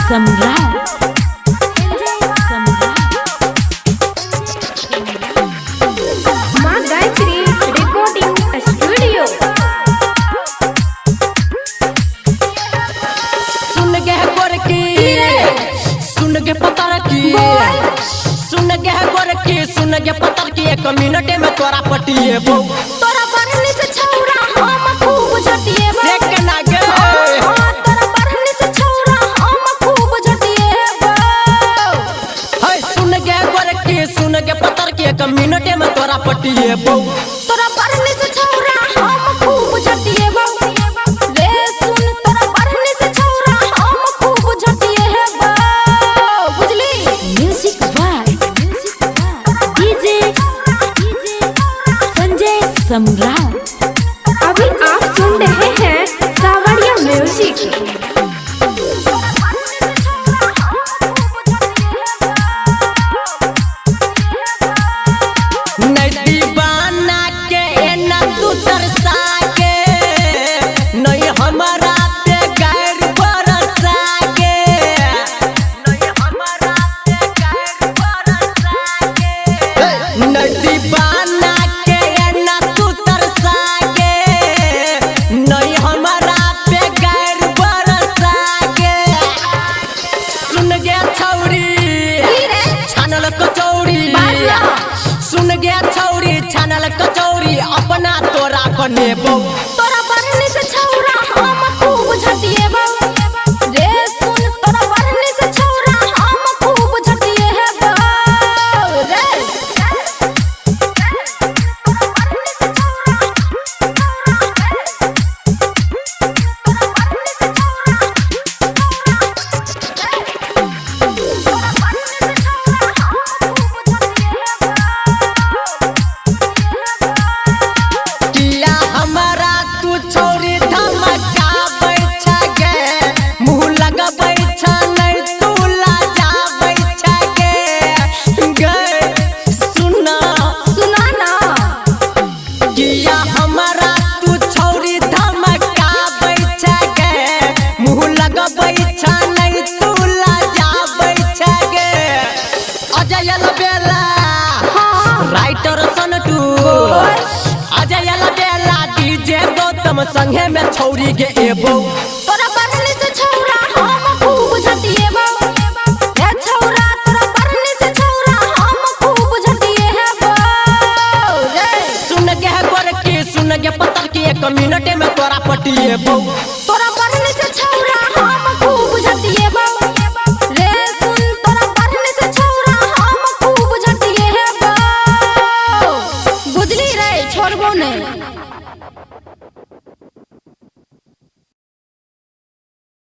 सम्राट, संजय सम्राट। माँ Gayatri recording studio. सुन गे गोरकी, सुन गे पतर की, सुन गे गोरकी, सुन गे पतर की, एक मिनट में तोरा पटिए बो। तोरा बढ़ने से छौरा हम खूब झटिएबो। से केना गे? हाँ, तोरा बढ़ने से छौरा हम खूब झटिएबो। है सुन गे गोरकी, सुन गे पतर की, एक मिनट में तोरा पटिए बो। तोरा बढ़ने से छौरा हम खूब झटिएबो। रे सुन, तोरा बढ़ने से छौरा हम खूब झटिएबो, बुझली? Music by DJ Sanjay Samrat. अभी आप सुन रहे हैं सावरिया म्यूजिक। नहीं दीवाना के एना तू तरसा के, नहीं हमारा पे गैर बरसा के, नहीं हमारा पे गैर बरसा के, नहीं दीवाना के एना तू तरसा के, नहीं हमारा पे गैर बरसा के। सुन गे छौरी छानल कचौड़ी, सुन गे छौरी छानल कचौड़ी, अपना तोरा बनेबो। तोरा बढ़ने से छौरा हम खूब झटिएबो। रे सुन, तोरा बढ़ने से छौरा हम खूब झटिएबो। रे किया हमारा तू छौरी धमकाबै छ गे, मुँह लगबै छ नहीं तू लाजाबै छ गे, गे सुना। सुना ना। किया हमारा तू छौरी धमकाबै छ गे, मुँह लगबै छ नहीं तू लाजाबै छ गे। अजय बेला राइटर सनटू, अजय बेला डीजे गौतम संगे में छौरी के एबो। तोरा बढ़ने से छौरा हम खूब झटिएबो। रे छौरा, तोरा बढ़ने से छौरा हम खूब झटिएबो। रे सुन गे गोरकी, सुन गे पतर की, एक मिनट में तोरा पटिएबो। तोरा बढ़ने से छौरा हम खूब झटिएबो। रे सुन, तोरा बढ़ने से छौरा हम खूब झटिएबो, बुझली? रे छोड़बो नहीं।